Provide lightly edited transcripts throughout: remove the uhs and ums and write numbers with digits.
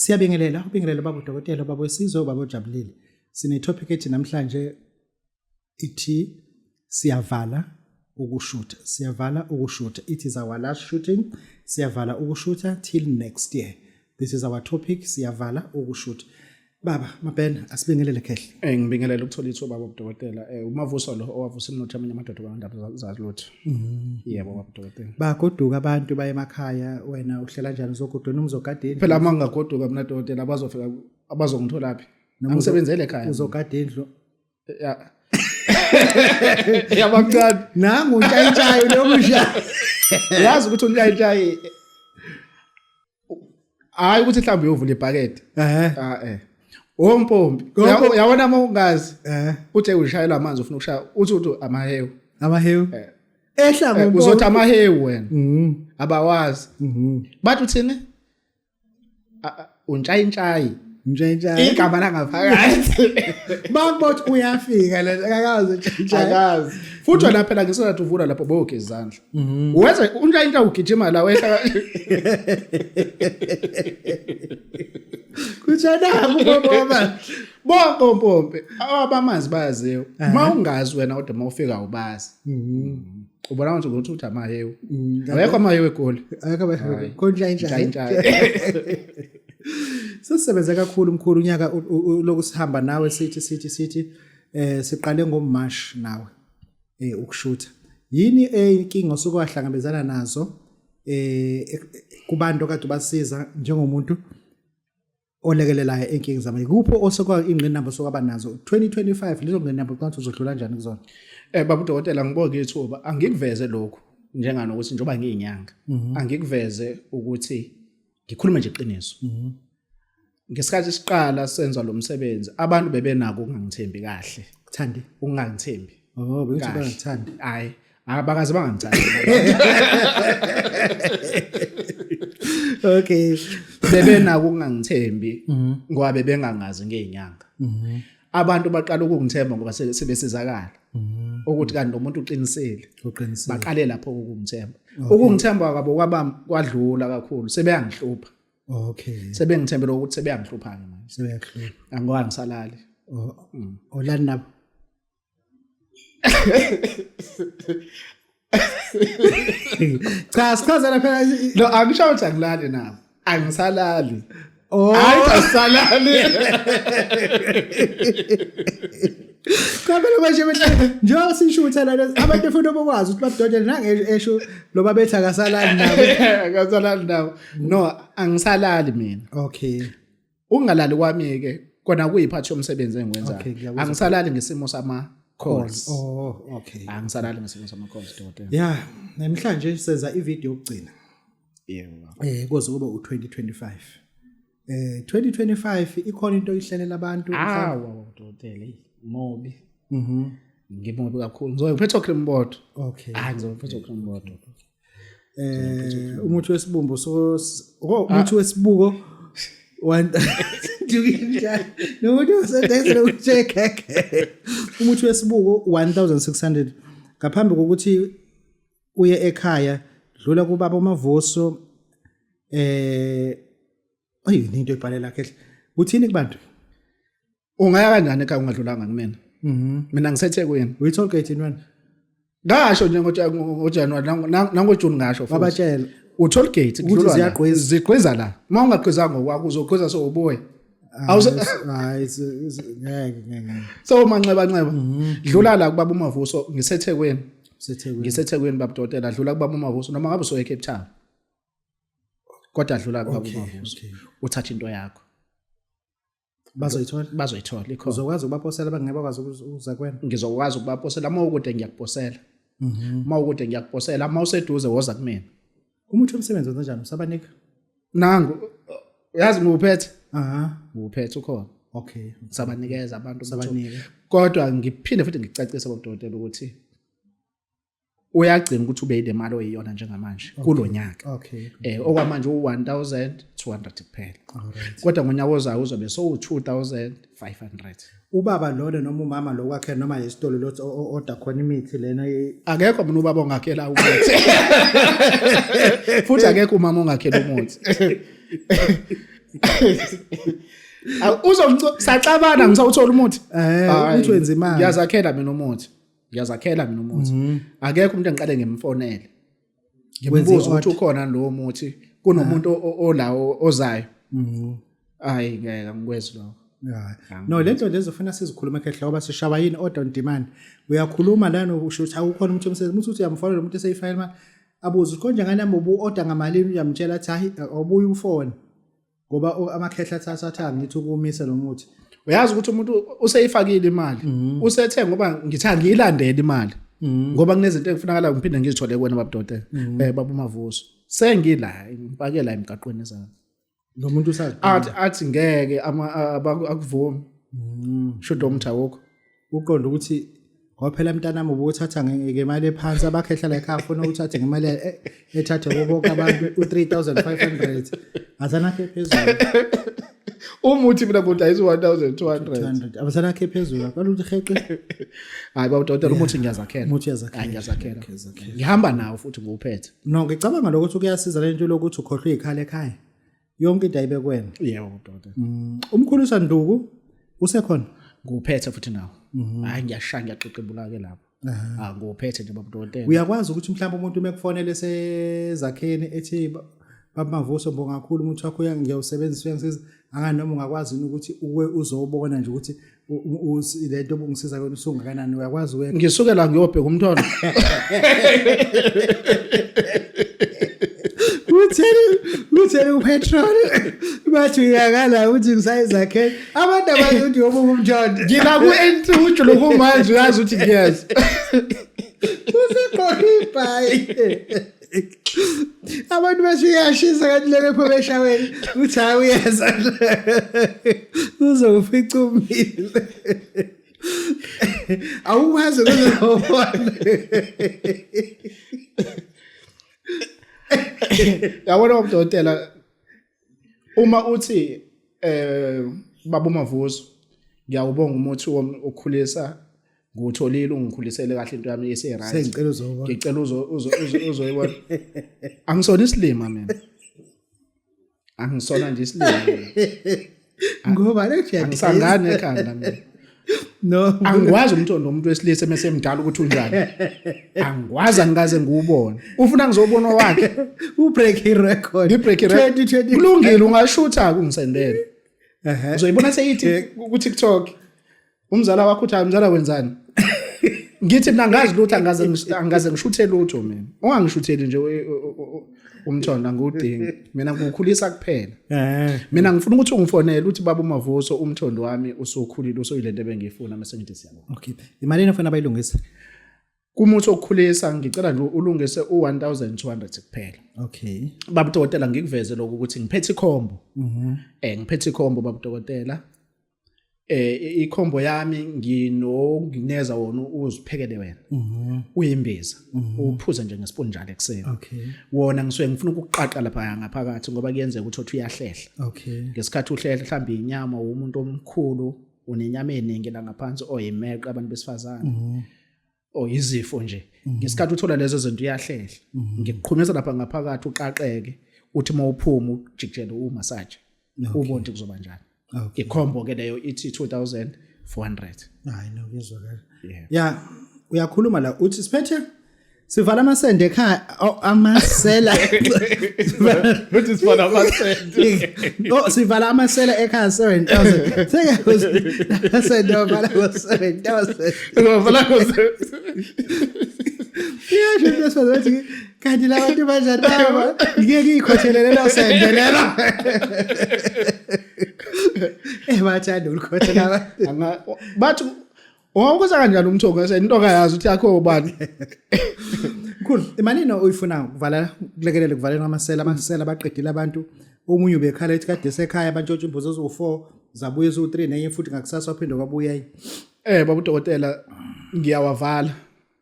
Siyabingelela, ubingelela baba udokotela, baba wesizwe, baba ojabulile. Sine topic ethi namhlanje ithi siyavala ukushutha. Siyavala ukushutha. It is our last shooting. Siyavala ukushutha till next year. This is our topic, siyavala ukushutha. Baba Mabena asibingelele khehle. Eh ngibingelela ukuthola ithuba baba udokotela. Eh uMavuso lo owavusa umnotho amanye amadoda kwandaba zalutho. Yebo baba udokotela. Bagoduka abantu baye emakhaya wena uhlela kanjani uzogoduka noma uzogada indlu? Phela uma ngingagoduka mina dokotela abazofika abazongitholaphi? Angisebenzele ekhaya. Uzogada indlu. Ya. Yabamncane. Nangu untshayintshayi lo musha. Yazi ukuthi untshayintshayi hayi ukuthi mhlawumbe uyovula ibhakede. Eh. Ah eh. Ompompi. Ompompi. Uyabona uma ungazi. Eh. Uthe ushayela amanzi ufuna ukushaya uthi uthi amahewu. Amahewu. Eh. Ehla ngompompi. Uzothi amahewu wena. Mhm. Abawazi. Mhm. Bathi uthini? Untshayintshayi. Untshayintshayi. Igama langaphakathi. Bakubothi uyafika le akakazi untshayintshayi. Akazi. Futhi wena phela ngesikhathi uvula lapho bowogeza izandla. Wenza untshayintshayi ugijima la wehla. Kutshana kubona. Bonke ompompi abamanzi bayaziwa. Uma ungazi wena kodwa uma ufika ubazi. Ubona manje ukuthi uthi amahewu. Awekho amahewu eGoli. Akekho amahewu. Kontshayi ntshayi. Sesisebenze kakhulu mkhulu unyaka loku sihamba nawe sithi sithi sithi eh siqale ngoMarch nawe eh ukushutha. Yini inkinga osuke wahlangabezana nazo eh kubantu okade ubasiza njengomuntu olekelelayo ey'nkingi zamanje kupho osekwa ingqinamba osokwaba nazo 2025 lezo ngqinamba ucabanga ukuthi uzodlula kanjani kuzona Eh baba udokotela ngibonge ithuba angikuveze lokhu njenganokuthi njengoba ngiyinyanga angikuveze ukuthi ngikhulume nje iqiniso ngesikhathi siqala senza lo msebenzi abantu bebenako ukungangithembi kahle kuthandi ukungangithembi oh bekuthi Kahle. bangakuthandi hayi abakaze bangangithandi okay bebenako ukungangithembi ngoba bebengangazi ngey'nyanga abantu baqala ukungithemba ngoba sebesizakala ukuthi kanti lo muntu uqinisile uqinisile baqale lapho ukungithemba ukungithemba kwabo kwaba kwadlula kakhulu sebeyangihlupha okay sebengithembela ukuthi sebeyangihlupha-ke manje sebeyakuhlupha angoba ngisalali Oh, olani nabo Cha sichazela phela No angisho ukuthi angilali nabo. Angisalali. Oh. Hayi asalali. Cha phela manje njengoba sishutha la abantu befuna ukwazi ukuthi babudodele nange esho lo babethi akasalali nabo. Akasalali nabo. No angisalali mina. Okay. Ukungalali kwami ke kona kuyiphathi yomsebenzi engiwenzayo. Okay, ngiyakuzwa. Angisalali ngesimo sama calls. Oh, okay. Angisalali ngesimo sama calls dokotela. Yeah, namhlanje senza ivideo yokugcina. Yebo. Kuze kube u2025. 2025 ikhona into oyihlelela abantu. Awu dokotela, eyi, mobi. Ngimubi kakhulu. Ngizobe ngiphethe cream board. Okay. Ah, ngizobe ngiphethe cream board. Umuthi wesibumbu so oh umuthi wesibuko one njani nomuntu osedayisela ucheck umuthi wesibuko 1600 ngaphambi kokuthi uye ekhaya dlula kubaba uMavuso ayi into ebhalela khehle uthini kubantu Ungaya kanjani ekhaya ungadlulanga kumina? Mina ngiseThekwini. Uyi-toll gate yini wena? Ngasho nje ngoJanuary nangoJune ngasho futhi. Wabatshela. U-toll gate Ukuthi kudlulwa la. ziyagqiza. Zigqiza la. Uma ungagqizanga ngokwakho uzogqiza sowubuya. Awuse Hayi ngeke ngeke. so manxeba nxeba. Dlula la kubaba uMavuso ngiseThekwini. Sethekwini. NgiseThekwini baba dokotela dlula kubaba uMavuso noma ngabe usoye eCape Town. Kodwa dlula kubaba uMavuso. Uthatha into yakho. Bazoyithola? Bazoyithola ikhona. Uzokwazi ukubaposela abangeke bakwazi ukuza kuwena? Ngizokwazi ukubaposela uma ukude ngiyakuposela. Uma ukude ngiyakuposela, uma useduze woza kumina. Umuthi womsebenzi wenza njani? Usabanika? Nangu uyazi ngiwuphethe? Aha. Ngiwuphethe ukhona. Okay. Sabanikeza abantu umuthi. Sabanika. Kodwa ngiphinde futhi ngicacise bodokotela ukuthi uyagcina ukuthi ube yile mali oyiyona njengamanje kulonyaka. Okay. Okwamanje u1200 kuphela. Alright. Kodwa ngonyaka ozayo uzobe sowu2500. Ubaba lona noma umama lo kwakhe noma isitolo lo order khona imithi lena Akekho mina ubaba ongakhela umuthi. Futhi akekho umama ongakhela umuthi. Uzongico saxabana ngisawuthola umuthi. Eh, uthi wenza imali. Ngiyazakhela mina umuthi. Ngiyazakhela mina umuthi. Mhm. Akekho umuntu engiqale ngimfonele. Ngimbuza ukuthi ukhona lowo muthi kunomuntu olawo ozayo. Mhm. Hayi ngeke angikwazi lokho. Yeah. No lento lezo funa sizikhulume khehle ngoba sishawa yini order on demand. Uyakhuluma lana usho ukuthi awukhona umuntu omsebenzi umuntu uthi uyamfonela umuntu eseyifayela imali abuze ukuthi konje ngani ubu order ngamalini uyamtshela athi hayi awubuye ufone ngoba amakhehla athatha atha ngithi ukumisa lo muthi. Uyazi ukuthi umuntu useyifakile imali. Mhm. Usethe ngoba ngithi angiyilandele imali. Mhm. Ngoba kunezinto ekufunakala ngiphinde ngizithole kuwena babudokotela. Mhm. Eh baba uMavuso. Sengila ngipake la emgaqweni ezami. Lo muntu usazi. Athi athi ngeke ama akuvumi. Shudo umuthi awukho. Uqonda ukuthi ngoba phela mntanami ubuthatha ngemali ephansi abakhehla la ekhaya funa uthathe ngemali ethathwe kubo bonke abantu u-3500 asanakhe phezulu Umuthi mina ngudayisa 1200. 200 abasanakhe phezulu akala ukuthi heqe Hayi baba udokotela umuthi ngiyazakhela. Umuthi uyazakhela. Hayi ngiyazakhela. Ngihamba nawo futhi ngiwuphethe. No ngicabanga lokho kuyasiza lento lokuthi ukhohlwe ikhala ekhaya yonke into ayibe kuwena Yebo udokotela. Umkhulu uSanduku usekhona Ngiwuphethe futhi nawo. Hayi ngiyashaya ngiyaxexebula ke lapho. Ah ngiwuphethe nje baba udokotela. Uyakwazi ukuthi mhlawumbe umuntu uma ekufonele sezakheni ethi baba Mavuso mbonga kakhulu umuthi wakho ngiyawusebenzisa uyangisiza anganoma ungakwazi yini ukuthi uwe uzobona nje ukuthi le nto obungisiza kuyona usungakanani uyakwazi wena Ngisuke la ngiyobheka umntwana. Utheni utheni upetrol bathi uyakala uthi ngisayizakheni abantu abazi ukuthi uyobuka umntwana Ngila ku N3 ujulu kumanje uyazi ukuthi ngiyazi. Useqoqa ibhayi. Abantu bathi uyashisa kanti leke phuma eshaweni uthi hayi uyeza. Uzokufica umile. Awukwazi ukuzobona. Yabona ubudokotela uma uthi eh baba uMavuso ngiyawubonga umuthi wokukhulisa ngiwutholile ungikhulisele kahle into yami ese right Sengicela uzobona. Ngicela uzo uzo uzoyibona. Angisona isilima mina. Angisona nje isilima. Ngoba lethi angisangani ekhanda mina. No. Angikwazi umthondo womuntu wesilisa emese emdala ukuthi unjani. Angikwazi angikaze ngiwubone. Ufuna ngizobona wakhe. U-break record. Ngi-break record. 2020. Kulungile ungashutha kungisendele. Ehhe. Uzoyibona seyithi ku TikTok. Umzala wakho uthi mzala wenzani? Ngithi mina ngazi lutho angaze angaze ngishuthe lutho mina. Ungangishutheli nje umthondo angiwudingi. Mina ngikukhulisa kuphela. Eh. Mina ngifuna ukuthi ungifonele uthi baba uMavuso umthondo wami usukhulile usuyilento ebengiyifuna mase ngithi siyabonga. Okay. Imali eni ofuna bayilungise? Kumuthi okukhulisa ngicela nje ulungise u1200 kuphela. Okay. Baba udokotela ngikuveze lokhu ukuthi ngiphethe ikhombo. Mhm. Eh ngiphethe ikhombo baba udokotela. Eh ikhombo yami ngino ngineza wona uziphekele wena. Mhm. Uyimbiza. Uphuze nje ngespoon njalo ekuseni. Okay. Wona ngisuke ngifuna ukuqaqa lapha ngaphakathi ngoba kuyenzeka ukuthi uthi uyahlehla. Okay. Ngesikhathi uhlehla mhlawumbe inyama umuntu omkhulu unenyama eningi la ngaphansi oyimeqa abantu besifazane. Mhm. O izifo nje. Ngesikhathi uthola lezo zinto uyahlehla. Ngikuqhumisa lapha ngaphakathi uqaqeke uthi mawuphuma ujikijele umassage. Ubone ukuthi kuzoba njani. Okay. Ikhombo ke leyo ithi 2400. Hayi no kuyezwakala. Yeah. Ya uyakhuluma la uthi siphethe sivala amasende ekhaya oh, amasela Uthi sivala amasende. Oh sivala amasela ekhaya 7000. Seke amasende avala ngo 7000. Sivala ngo Iyasho into esifazane ukuthi kanti la bantu banjani baba ngike ngiyikhothelele lo sende lelo. Eh bathanda ulikhothela abantu. Anga bathi ungawukuza kanjani umthongo ngese into ongayazi ukuthi yakho ubani. Mkhulu, imalini oyifuna kuvala kulekelele kuvaleni amasela amasela baqedile abantu. Omunye ubekhala ethi kade sekhaya bantshontsha imbuzi eziwu4 zabuya eziwu3 nenye futhi ngakusasa waphinde kwabuya enye. Eh baba udokotela ngiyawavala.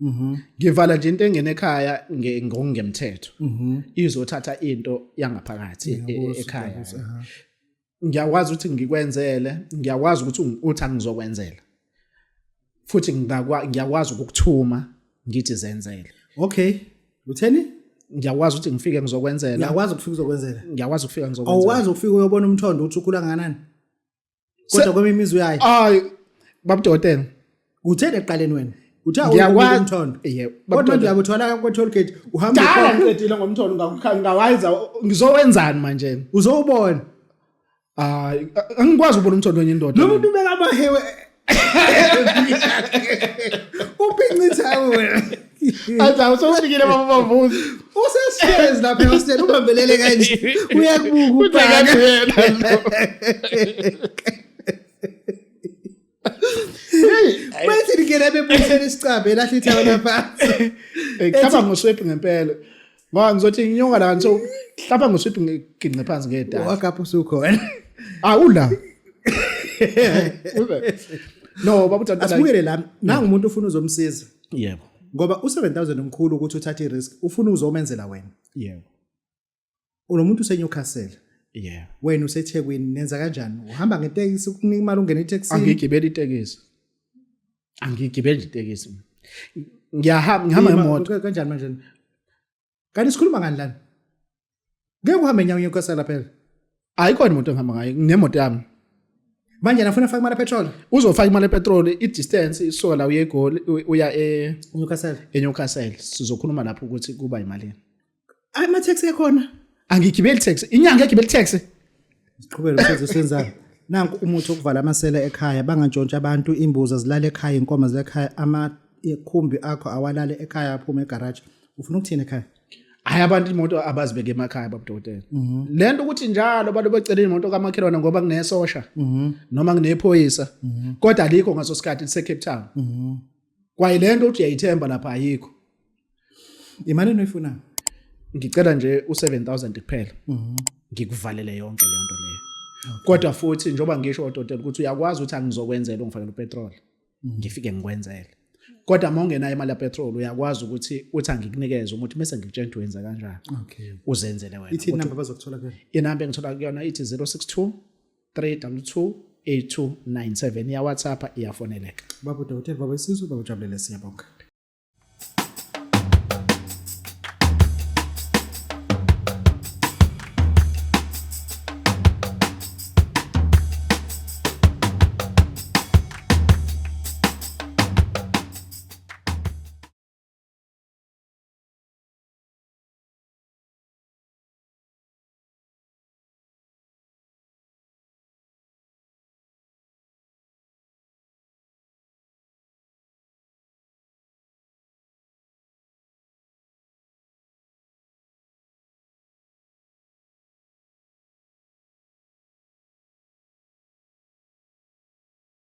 Mhm. Ngivala nje into engene ekhaya ngokungemthetho. Mhm. Izothatha into yangaphakathi ekhaya. Ngiyakwazi ukuthi ngikwenzele, ngiyakwazi ukuthi uthi angizokwenzela. Futhi ngiyakwazi ukukuthuma ngithi zenzele. Okay. Utheni? Ngiyakwazi ukuthi ngifike ngizokwenzela. Uyakwazi ukufika uzokwenzela. Ngiyakwazi ukufika ngizokwenzela. Awukwazi ukufika uyobona umthondo ukuthi ukhula kangakanani. Kodwa kweminye imizi uyayi. Hayi babudokotela. Uthe ekuqaleni wena. Uthe awukwazi umthondo. Yebo. Kodwa manje uyakuthola kwa toll gate uhamba ukhona. Ngiqedile ngomthondo ngawayenza ngizowenzani manje? Uzowubona. Hayi angikwazi ukubona umthondo wenye indoda. Lo muntu ubeka amahewe. Uphincitha wena. Athi awusofikile baba Mavuzi. Usesitezi lapha ehostel ubambelele kanje. Uyakubuka ubhaka yena. Bathi ngena bebuyisela isicabhe lahle ithawula phansi. Hlaba ngoswephi ngempela. Ngoba ngizothi nginyoka la so hlaba ngoswephi ngiginqe phansi ngedala. Wakapha usukhona. Awula. No baba uTata. Asibukele la nangu umuntu ufuna uzomsiza. Yebo. Ngoba u7000 mkhulu ukuthi uthathe irisk ufuna uzomenzela wena. Yebo. Unomuntu useNewcastle. Yebo. Wena useThekwini nenza kanjani? Uhamba ngetekisi ukunika imali ungena etekisini? Angigibeli itekisi. Angigibeli itekisi. Ngiyahamba ngihamba ngemoto. Kanjani manje? Kanti sikhuluma ngani lana? Ngeke uhambe nyawo eNewcastle phela. Ayikhona imoto engihamba ngayo, nginemoto yami. Manje nafuna afake imali epetrol? Uzofaka imali epetrol, i-distance isuka la uye eGoli uya eNewcastle. eNewcastle. Sizokhuluma lapho ukuthi kuba imalini. Ama taxi ekhona. Angigibeli taxi. Inyanga egibeli taxi. Siqhubeke umsebenzi osenzayo. Nanku umuthi wokuvala amasela ekhaya bangantshontsha abantu imbuzi zilale ekhaya inkomo zilale ekhaya amakhumbi akho awalale ekhaya aphume egarage. Ufuna ukuthini ekhaya? Hayi abantu imoto abazibeke emakhaya babudokotela. Mhm. Lento ukuthi njalo abantu becela imoto kamakhelwane ngoba kunesosha mhm. noma kunephoyisa mhm. kodwa alikho ngaso sikhathi lise Cape Town. Kwaye lento uthi uyayithemba lapha ayikho. Imali oyifunayo? Ngicela nje u7000 kuphela. Ngikuvalele yonke leyo nto leyo. Kodwa futhi njengoba ngisho odokotela ukuthi uyakwazi ukuthi angizokwenzela ungifakele upetrol. Ngifike ngikwenzele kodwa uma ungenayo imali yapetrol uyakwazi ukuthi uthi angikunikeze umuthi bese ngikutshela ukuthi wenza kanjani okay uzenzele wena ithi inamba bazokuthola kuyona inamba engithola kuyona ithi 062 322 8297 iya WhatsApp iyafoneleka baba udokotela baba isizwe baba ujabulele siyabonga.